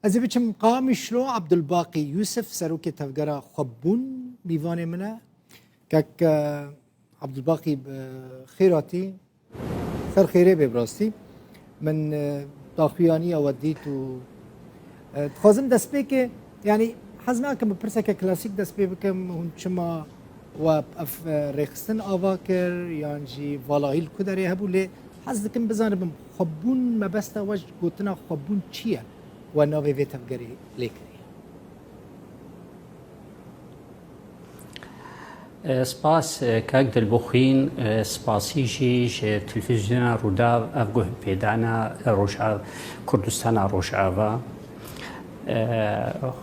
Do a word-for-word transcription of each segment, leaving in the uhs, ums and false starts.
Ez ê biçim Qamişlo. Abdulbaqî Yusuf, serokê tevgera Xwebûn, mîvanê min e. Kek, e, Abdulbaqî, bi xêr hatî. Ser xêrê bê, bi rastî. Min, e, daxuyaniya we dît û, e, dixwazim destpêkê, yanî hez nakim bi pirseke klasîk dest pê bikim, hûn çima we ev, e, rêxistin ava kir, yan jî valahî li ku derê hebû, lê hez dikim bizanibim, xwebûn, mebesta we ji gotina xwebûn çi ye? We navê vê tevgerê lê kiriye. Spas, e, kak Dilbixwîn, e, spasî jî ji televîzyona Rûdaw ev guhpêdana Roja-, Kurdistana Rojava. E,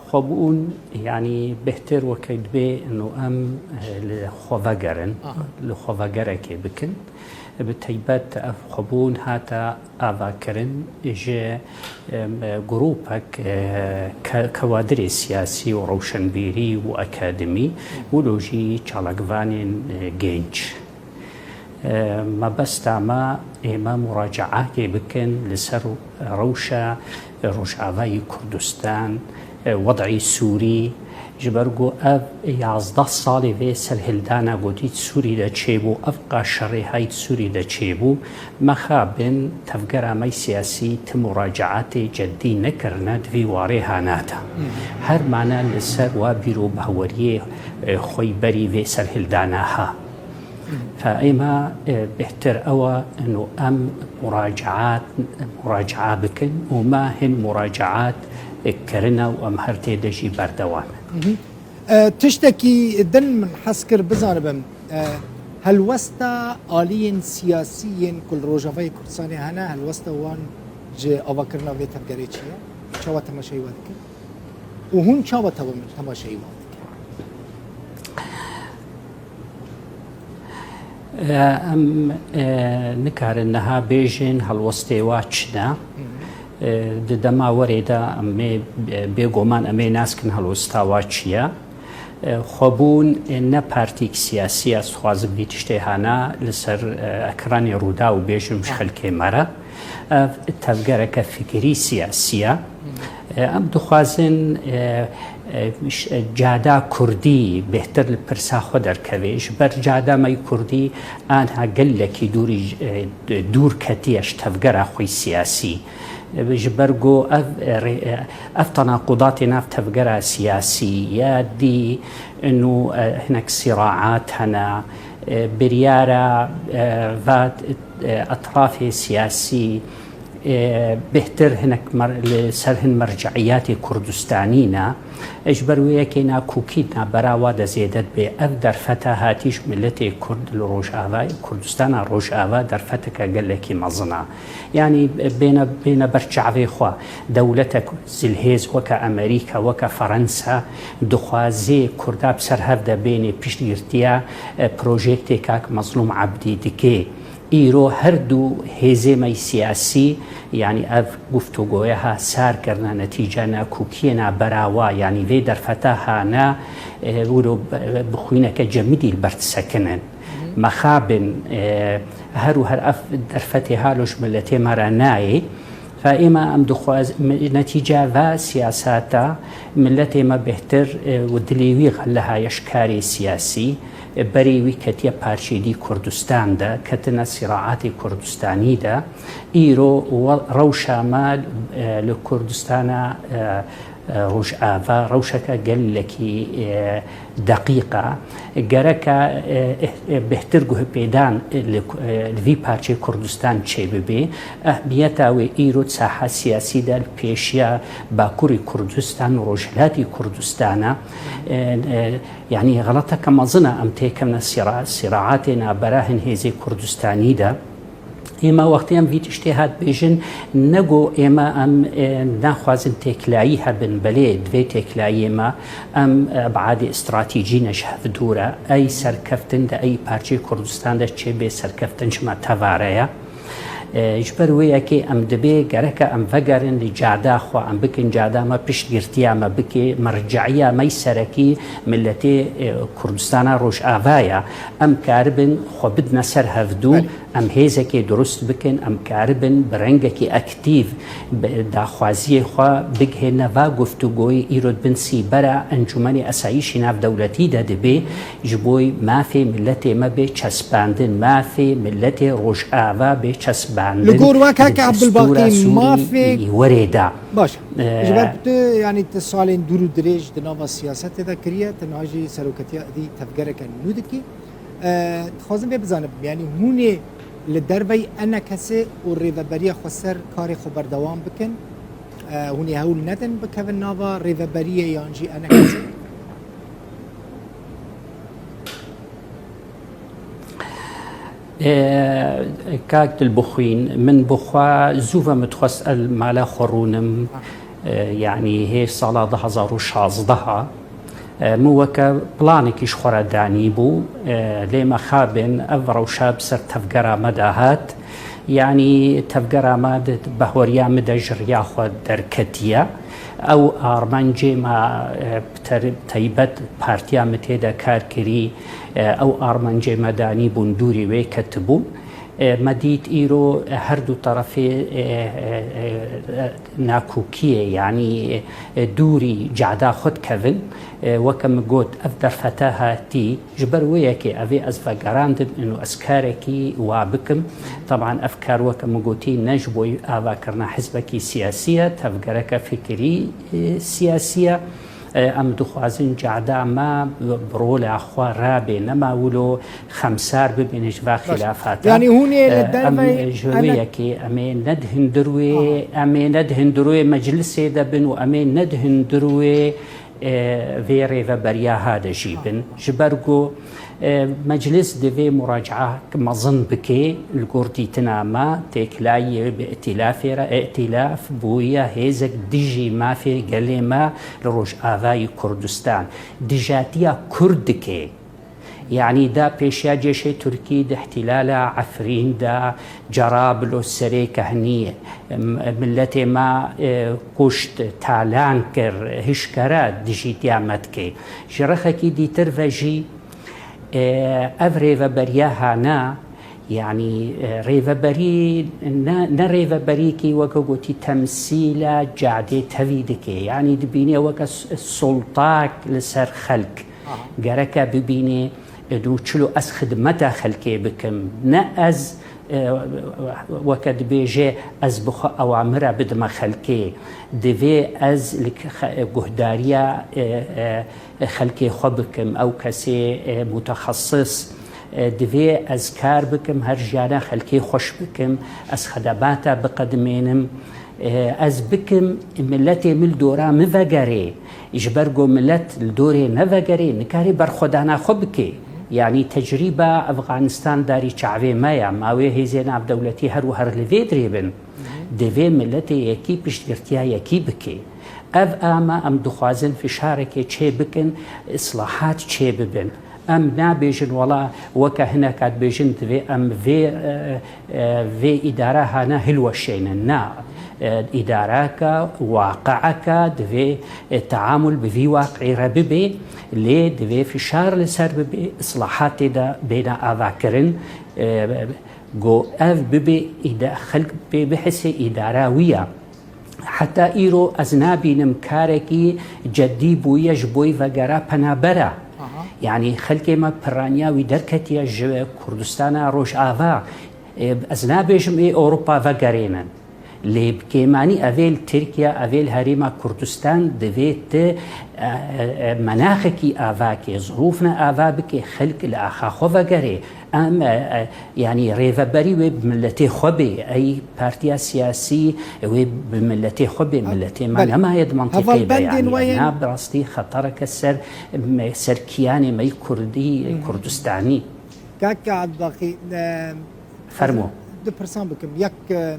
xwebûn, yanî bêhtir weke dibê û em, e, li xwe vegerin, Aha. li xwe vegerekê bikin. Bi taybet ev xwebûn hate avakirin ji, em, grûpek, e, ke-, kewadirê siyasî û rewşenbîrî û akademî, wilo jî çalakvanên, e, genç. E, mebesta me, ê me muracaatê bikin li ser rewşa Rojavayê Kurdistan, e, wed'î Sûrî, ji ber ku ev yazdeh salê vê serhildana ku dît Sûrî de çêbû, ev qas şerê hayt Sûrî de çêbû, mexabin tevgera me siyasî ti muracaatê ceddî nekirine di vî warê hanata. Her mane li ser wa bîrobaweriyê, e, xweyberî vê serhildana ha. Fa êma, e, bêhtir ew e, ino em muracaat, muracaa bikin û me hin muracaat, e, kirine û em her tê de jî berdewam in. Mhm. E, tiştekî din min hez kir bizanibim, e, helwesta aliyên siyasî yên ku li Rojavayê Kurdistanê hene, helwesta wan ji avakirina vê tevgerê çi ye? Çawa temaşeyî we dikin? Û hûn çawa tewim-, temaşeyî wan dikin? Em, e, nikarin niha bêjin helwestê wa çi ne. E, di dema werê de em ê, e, bêguman em ê nas kin helwesta wa çi ye. E, xwebûn, e, ne partîk siyasî ye, ez dixwazim vî tiştê hana li ser, e, ekranê Rûdaw bêjim ji xelkê me re. Ev tevgereke fikirî siyasî ye. E, em dixwazin, e, e, ş-, e, cada kurdî bêhtir li pirsa xwe derkeve. Ji ber cada me yî kurdî anha gelekî dûrî, e, dûr ketiye ji tevgera xwe siyasî. E, ji ber ku ev, e, rê-, e, ev tenaqudatê nav tevgera siyasî ya dî û, e, hinek sîraat hene, e, biryara, e, va, e, etrafê siyasî, e, bêhtir hinek mer-, li ser hin merceiyatê Kurdistanî ne. E, ji ber wê yekê nakokî nabera wa de zêde dibe. Ev derfeta hatî ji miletê Kurd li Rojava, Kurdistana Rojava derfeteke gelekî mezin e. Yanî bêne, bêne ber çavê xwe. Dewletek zilhêz weke Amerîka, weke Ferensa dixwazê Kurda bi ser hev de bênê piştgirtiya, e, projektê kak Mezlûm Ebdî dike. Îro her du hêzê me siyasî, yanî ev guftûgoya ha sar kirine, netîca nakokiyê nabera wa, yanî vê derfeta hane, e, wilo bi xwîneke cemidî li ber disekinin. Mexabin, e, her û her ev derfetê halo ji miletê me re nayê. Fa êma em dixwaz-, me-, netîca va siyaseta miletê me bêhtir, e, û dilê wî xeleha ye ji karê siyasî, e, berê wî ketiye parçeyî Kurdistan de, ketine sîraatê Kurdistanî de. Îro we-, rewşa me, e, li Kurdistana, e, e, Rojava rewşeke gelekî, e, deqîq e. Gereke, e, e, bêhtir guhpêdan li, e, li vî parçeyê Kurdistan çêbibe. Ehmiyeta wê îro di saha siyasî de li pêşiya Bakurê Kurdistan û Rojhilatê Kurdistan e. E, e, yanî xeleteke mezin e em têkevine sîra-, sîraatê nabera hin hêzê Kurdistanî de. Êma wextê em vî tiştê hat bêjin, ne go êma em, e, naxwazin têklayî hebin, belê divê têklayiyê me, em, e, ebadê stratejî ne ji hev dûr e. Ey serkeftin di ey parçeyê Kurdistan de çêbê, serkeftin ji me tevare ye. E, ji ber wê yekê em dibê gereke em vegerin li cada xwe, em bikin cada me piştgirtiya me bike, merce'iya me serekî milletê, e, Kurdistana Rojava ye. Em karibin xwe bidine ser hevdû, Belê. Em hêzekê durust bikin, em karibin bi rengekî aktîv bi daxwaziyê xwe bigihêne va guftûgoyê îro di bin sîbera Encûmenê Esayîşî Navdewletî de dibê, ji bo mafê miletê me bê çespandin, mafê miletê Rojava bê çespandin. Li gor we keke Ebdulbaqî, mafê werê de. Baş e. Ji ber tu, yanî tu salên dûr û dirêj di nava siyasetê de kiriye, tu niha jî seroketiya êdî tevgereke nû dikî. E, dixwazim vê bizanim, yanî hûn ê li derveyî enekesê û rêveberiya xweser karê xwe berdewam bikin? E, hûn ê hewl nedin bikevin nava rêveberiyê yan jî enekesê? E, kak Dilbixwîn, min bi xwe zû ve min dixwest el mala xwe rûnim. E, yanî hê sala du hazar û şazdeh a, e, min weke planekî ji xwe re danîbû. E, lê mexabin ev rewşa bi ser tevgera me de hat. Yanî tevgera me di bahweriya min de ji riya xwe derketiye. Ew armancê me, e, bi ter-, taybet partiya min tê de kar kirî, e, ew armancê me danîbûn, dûrî wê ketibûn. E, me dît îro her du terefê, e, e, e, nakokiyê, yanî, e, dûrî cada xwe dikevin. E, weke min got, ev derfete hatî, ji ber wê yekê ev ê ez vegerandin û ez karekî wa bikim. Teban ev kar, weke min gotî, ne ji bo avakirina hizbekî siyasî ye, tevgereke fikirî, e, siyasî ye. E, em dixwazin cada me bi rola xwe rabe, nema wilo xemsar bibin ji va xilafata. Yanî hûn ê li E, em derveyî ji wê ene- yekê em ê ne di hundir wê, Aha. em ê ne di hundir wê meclisê de bin û em ê ne di hundir wê, e, vê rêveberiya ha de jî bin. Ji ber ku E, meclis divê muracaek mezin bike li gor dîtina me, têkilayî bi îtîlafê re, îtîlaf bûye hêzek dijî mafê gelê me li Rojavayî Kurdistan. Dijatiya Kurd dike. Yanî da pêşiya cêşê Tirkî di îhtîlala Efrîn de, Cerablusa serê kehnî, m-, miletê me, e, kuşt, talan kir, hişkere dijîtiya me dike. Ji rexekî dîtir ve jî, E, ev rêveberiya hane, yanî, e, rêveberî ne, ne rêveberîkî weke gotî temsîla cadê tevî dike. Yanî dibîne weke s-, sultak li ser xelk. Aha. Gereke bibîne, e, dû çilo ez xidmeta xelkê bikim. Ne ez, e, weke dibêje ez bi xwe ewamira bidime xelkê. Divê ez li k-, xe-, guhdariya, e, e, xelkê xwe bikim, ew kesê, e, mutexesis, e, divê ez kar bikim, her jiyana xelkê xweş bikim, ez xedemata biqedimênim, e, ez bikim, miletê min li dora min vegerê, ji ber ku milet li dorê nevegerê, nikarê berxwedana xwe bike. Yanî tecrîba Efxanistan darî çavê me ya, ma wê hêzê navdewletî her û her li vê dirê bin. Divê miletê yekî piştgirtiya yekî bike. Ev a me em dixwazin fişarekê çê bikin, islahat çê bibin. Em nabêjin wela weke hineka dibêjin divê em vê, e, e, vê îdara hane hilweşênin. Na, e, îdareke, waqieke divê, e, teamul bi vî waqiî re bibe, lê divê fişar li ser bibe, islahatê de bêne avakirin, e, ku ev bibe îde-, xelk pê bihise îdara wî ya. Heta îro ez nabînim karekî cedî bûye ji bo vegera penabera. Aha. Yanî xelkê me piraniya wî derketiye ji Kurdistana Rojava. Ê, ez nabêjim ê Ewropa vegerênin. Lê bi kêmanî evê li Tirkiye, evê li Herêma Kurdistan divê ti, e, e, e, menaxekî ava ke, zirûfne ava bike, xelk li axa xwe vegerê. Em, e, e, yanî rêveberî wê bi miletê xwe bê. Ey partiya siyasî wê bi miletê xwe bê. Miletê me nemaye di mantîqê de, yanî ev na bi rastî xetereke ser, me, ser kiyanê me yî kurdî, kurdistanî. Kaka Ebdulbaqî, e, Fermo. Du pirsan bikim. Yek, e,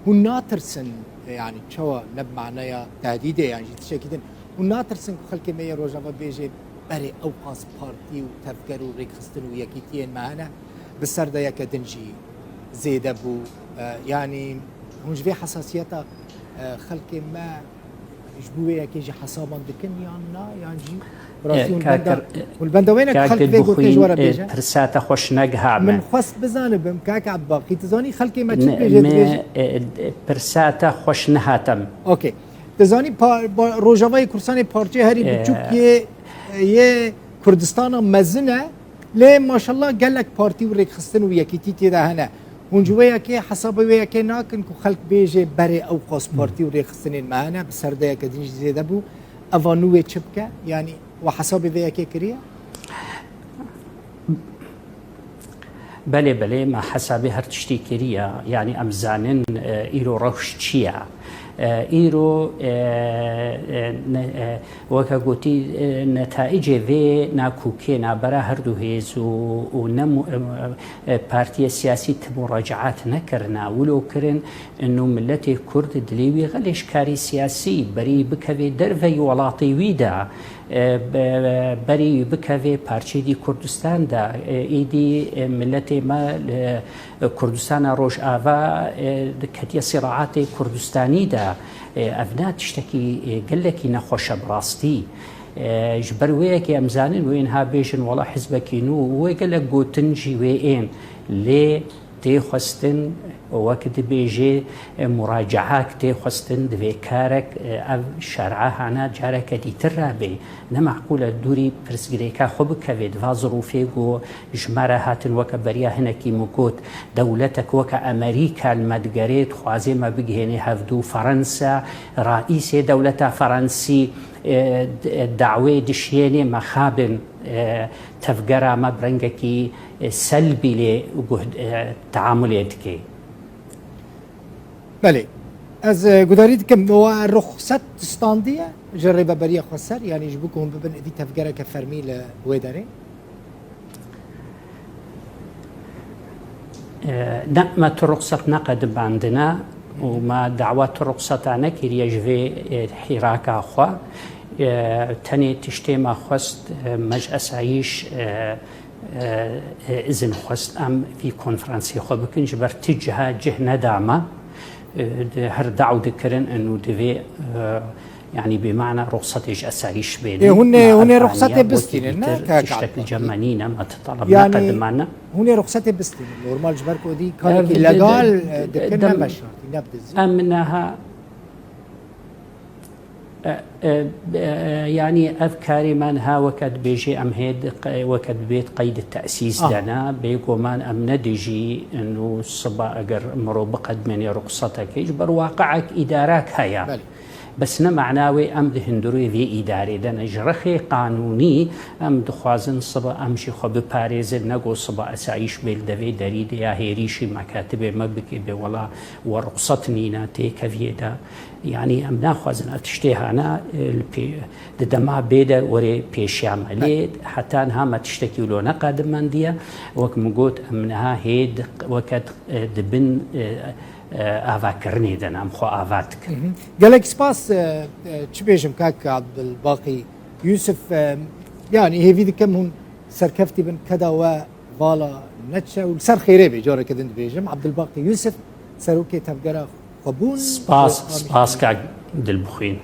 hûn natirsin, e, yanî çawa ne bi maneya tehdîdê yan jî tiştekî din. Hûn natirsin ku xelkê me yê Rojava bêje, berê ew qas partî û tevger û rêkxistin û yekîtiyên me hene, bi ser de yeke din jî zêde bû, E, yanî hûn ji vê hesasiyeta, e, xelkê me ji bo wê yekê jî hesaban dikin yan na, yan jî bi rastî hûn benda, hûn benda wê ne ku xelk vê gotinê ji we re bêje? Pirsa te xweş negiha me. Min xwest bizanibim, kak Ebbaqî, tu zanî xelkê me çi dibêje, dibêje? Pirsa te xweş nihatim. Okey. Tu zanî pa-, pa-, Rojavayê Kurdistanê parçeyê herî biçûk yê, yê Kurdistana mezin e. Lê maşallah gelek partî û rêkxistin û yekîtî tê de hene. Hûn ji wê yekê hesabê wê yekê nakin ku xelk bêje berê ew qas partî û rêkxistinên me hene, bi serdeyeke din jî zêde bû. Eva nû wê çi bike? Yanî we hesabê vê yekê kiriye? Belê, belê, me hesabê her tiştî kiriye. Yanî em zanin, e, îro rewş çi ye. E, îro, e, e, ne, e, weke gotî, e, netaîcê vê nakokê nabera her du hêz û, û ne mu-, e, e, partiyê siyasî ti muracaat nekirine. Wilo kirin, inu miletê Kurd dilê wî xelê ji karî siyasî berî bikevê derveyî welatê wî de, e, be-, berî bikevê parçeyê dî Kurdistan de, e, êdî, e, miletê me li, e, Kurdistana Rojava, e, diketiye sîraatê Kurdistanî de. E, ev ne tiştekî, e, gelekî nexweş e bi rastî. E, ji ber wê yekê em zanin wê niha bêjin wela hizbekî nû û wê gelek gotin jî wê ên. Lê tê xwestin, wek dibêjê, e, muracaek tê xwestin, divê karek, e, ev şer'a hana careke dîtir rabe. Ne meqûl e dûrî pirsgirêka xwe bikevê, di va zirûfê ku ji me re hatin, weke beriya hinekî min got, dewletek weke Amerîka li me digere, dixwaze me bigihêne hevdû. Ferensa, raîsê dewleta Ferensî, e, d-, dawê dişiyênê mexabin, e, tevgera me bi rengekî, e, selbî lê guh-, e, teamulê dike. Belê. Ez, e, gudarî dikim, we ruxset standiye ji Rêveberiya Xweser, yanî ji bo ku hûn bibin êdî tevgereke fermî li wê derê? E, ne, me tu ruxset neqedimandine û me dawa tu ruxseta nekiriye ji vê, e, hîraka xwe. E, tenê tiştê me xwest, e, me ji esayîş, e, e, e, izin xwest em vî konferansê xwe bikin, ji ber ti ciha cih neda me. E, di her daw dikirin û divê, e, yanî bêmana ruxsetê ji esayîş bê. Ê, hûn ê, hûn ê ruxsetê bistînin, ne? Tiştek li cem me nîne, me ti taleb neqedimane. Hûn ê ruxsetê bistînin. Normal ji ber ku dî karekî legal, e, dikin, ne veşartî, ne bi dizî. Em niha E, e, e, yanî ev karê me niha weke dibêjê em hê di qe-, weke dibêt qeyd tesîs de ne. Bêguman em ne dijî û siba eger mirov biqedmênê ruxsetekê ji ber waqiek îdarek heye. Belê. Bes ne mana wê em di hundirê vê îdarê de ne. Ji rexê qanûnî em dixwazin siba em jî xwe biparêzin, ne ku siba esayîş bê li devê derî de ya hêrîşî mekatibê me bike bê wela we ruxset nîne têkeviyê de. Yanî em naxwazin ev tiştê hana, e, li pê-, di dema bê de were pêşiya me. Lê heta niha me tiştekî wilo neqedimandiye. Wek min got, em niha hê di, weke di, e, di bin, e, e, avakirinê de ne, em xwe ava dikin. Gelek spas, e, e, çi bêjim kak Abdulbaqî Yusuf, e, yanî hêvî dikim hûn serkeftî bin, keda we vala neçe û li ser xêrê bê, careke din dibêjim. Abdulbaqî Yusuf, serokê tevgera xwebûn. Spas, spas kak Dilbixwîn.